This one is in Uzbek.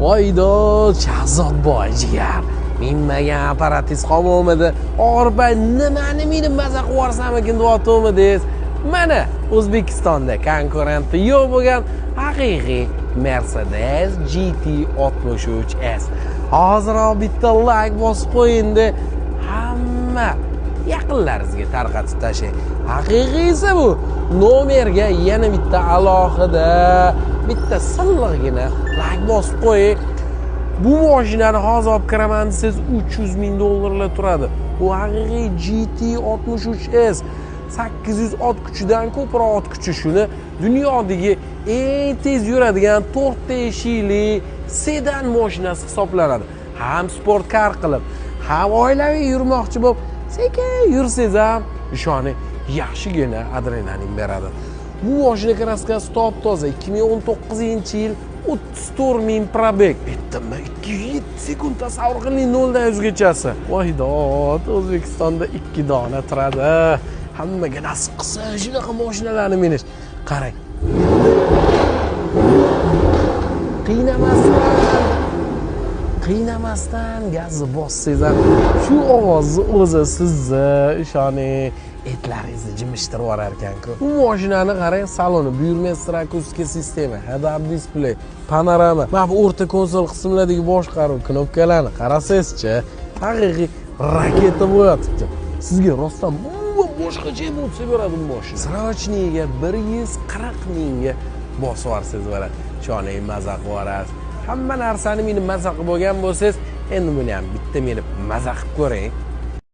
Voy dod, Shahzodboy jigar. Minmagan apparatingiz qolmadi. Og'ir nimani minib maza qilib yuborsamikin deyaptimiz. Mana O'zbekistonda konkurenti yo'q bo'lgan haqiqiy Mercedes GT63 S. Hoziroq bitta like bosib qo'ying-da, hamma yaqinlaringizga tarqatib tashlang. Haqiqiysi bu nomerga yana bitta alohida bitta silliqgina like bosib qo'ying. Bu mashinani hozir olib kiraman desangiz 300 ming dollarlar turadi. Bu haqiqiy GT63 S 800 ot kuchidan ko'proq ot kuchi, shuni dunyodagi eng tez yuradigan to'rtta eshikli sedan mashinasi hisoblanadi. Ham sport kar qilib, ham oilaviy yurmoqchi bo'lib sekin yursangiz ham, ishoning, yaxshigina adrenalin beradi. Bu mashina краска si top toza, 2019-yil, 34 ming пробег. Aytdimmi, 2,7 sekund, tasavvur qiling, 0 dan 100 gachasi. Voy dod, O'zbekistonda ikki dona turadi. Hammaga nasib qilsa shunaqa mashinalarni minish. Qarang, qiynamasdan gazni bossangiz ham shu ovozni o'zi sizni, ishoning, etlaringizni jimishtirib yuborar ekan-ku. Bu mashinani qarang, saloni Burmester akustika sistema, head-up display, panorama. Mana bu o'rta konsol qismlardagi boshqaruv knopkalarini qarasangizchi, haqiqiy raketa bo'lyotibdi. Sizga rostdan umuman boshqacha emotsiya beradi bu mashina. Срочный ga 140 mingga bosib yuborsangiz bo'ladi. Ishoning, maza qilib yuborasiz. Hamma narsani minib maza qilib bo'lgan bo'lsangiz, endi buni ham bitta minib maza qilib ko'ring.